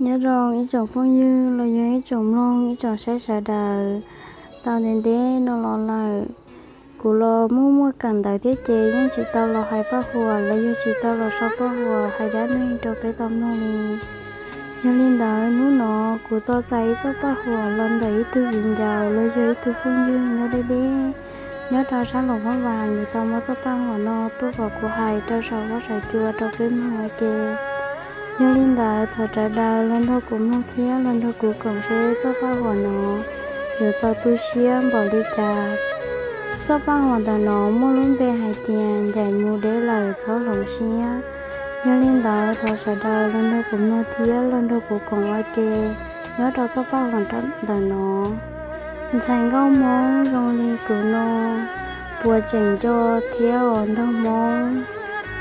Nyob zoo ib tsoom phooj ywg los yog ib tsoom mloog ib tsoom saib sawv daws. Tau ntev ntev no los lawm, kuv los muaj muaj kawm ntawv thiab ces yeej tsis tau los hais paj huam los yog tsis tau los sau paj huam hais dab neeg rau peb tau mloog li. Yog li ntawd hnub no kuv tau txais ib txoj paj huam los ntawm ib tug viv ncaus los yog ib tug phooj ywg nyob deb deb nyob rau sab Luam Phab Vam, nws tau muab txoj paj huam no tuaj kom kuv hais rau saum huab saum cua rau peb mloog ua ke. Yog li ntawd thov sawv daws los nrog kuv mloog thiab los nrog kuv koom seb txoj paj huam no yuav txaus tu siab npaum li cas. Txoj paj huam ntawm no muaj lub npe hais tias Ncaim mus deb lawm txhob hloov siab. Yog li ntawd thov sawv daws los nrog kuv mloog thiab los nrog kuv koom ua ke nyob rau txoj paj huam ntawm no. Ntxhais nkauj Hmoob zoo li kuv no, puas tseem nco thiab os nraug Hmoob?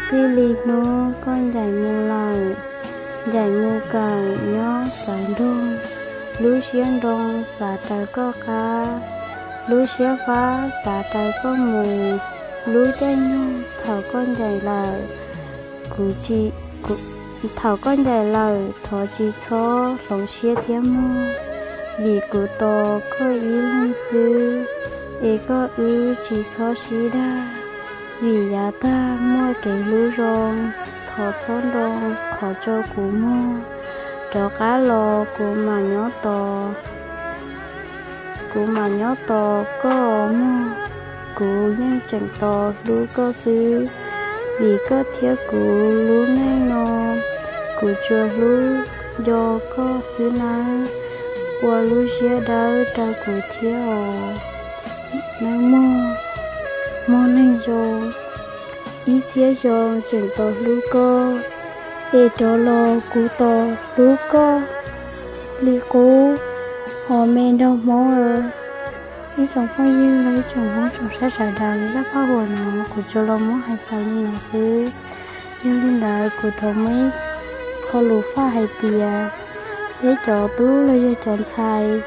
Txij li hnub koj ncaim mus lawm, ncaim mus kawm nyob txawv nroog, lub siab nroo xav raws koj qab, lub siab fab xav raws koj mus. Lub caij nyoog thaum koj ncaim lawm, kuv tsis, thaum koj ncaim lawm thov tsis txhob hloov siab thiab mog, vim kuv tos koj ib leeg xwb, es koj wb tsis txhob sib dag, vim yav tag muaj kev hlub zoo, thov txhob nroo qhov tso kuv mog, rov qab los kuv mam nyob tos, kuv mam nyob tos koj mog. Kuv yeej tseem tos hlub koj xwb, vim koj thiab kuv lub neej no, kuv tsuas hlub nco koj xwb nawb. Ua lub siab dawb rau kuv thiab os, nawb mog, mog neeg zoo. Ib txhiab xyoo tseem tos hlub koj, es rov los kuv tos hlub koj li qub, os me nraug Hmoob. Ib tsoom phooj ywg los ib tsoom Hmoob tsoom saib sawv daws, zaj paj huam no kuv tsuas los muab hais xaus li no xwb. Yog li ntawd kuv thov muab ib qho lus faj hais tias, peb cov tub los yog cov ntxhais,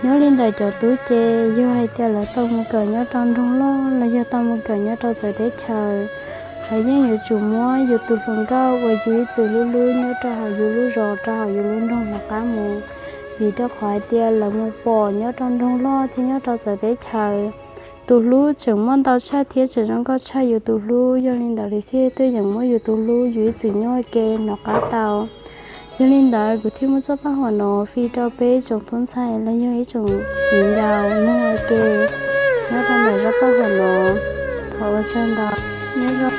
nyob li ntawm cov tub ces yog hais tias lawv tau mus kawm nyob rau nroog loj los yog tau mus kawm nyob rau txawv teb chaws, lawv yeej yuav tsum muab yus tus hluas nkauj uas yus ib txwm hlub hlub nyob rau hauv yus lub zos rau hauv yus lub nroog rov qab mus, vim rau qhov hais tias lawv mus pom nyob rau nroog loj thiab nyob rau txawv teb chaws, tus hlub tseem muaj ntau tshaj thiab tseem zoo nkauj tshaj yus tus hlub. Yog li ntawd lawv thiaj tuaj yeem muab yus tus hlub yus ib txwm nyob ua ke rov qab tau. Yog li ntawd kuv thiaj muab txoj paj huam no fij rau peb tsoom tub ntxhais los yog ib tsoom viv ncaus mloog ua ke nyob rau ntawm zaj paj huam no. Thov ua tsaug ntau, nyob zoo.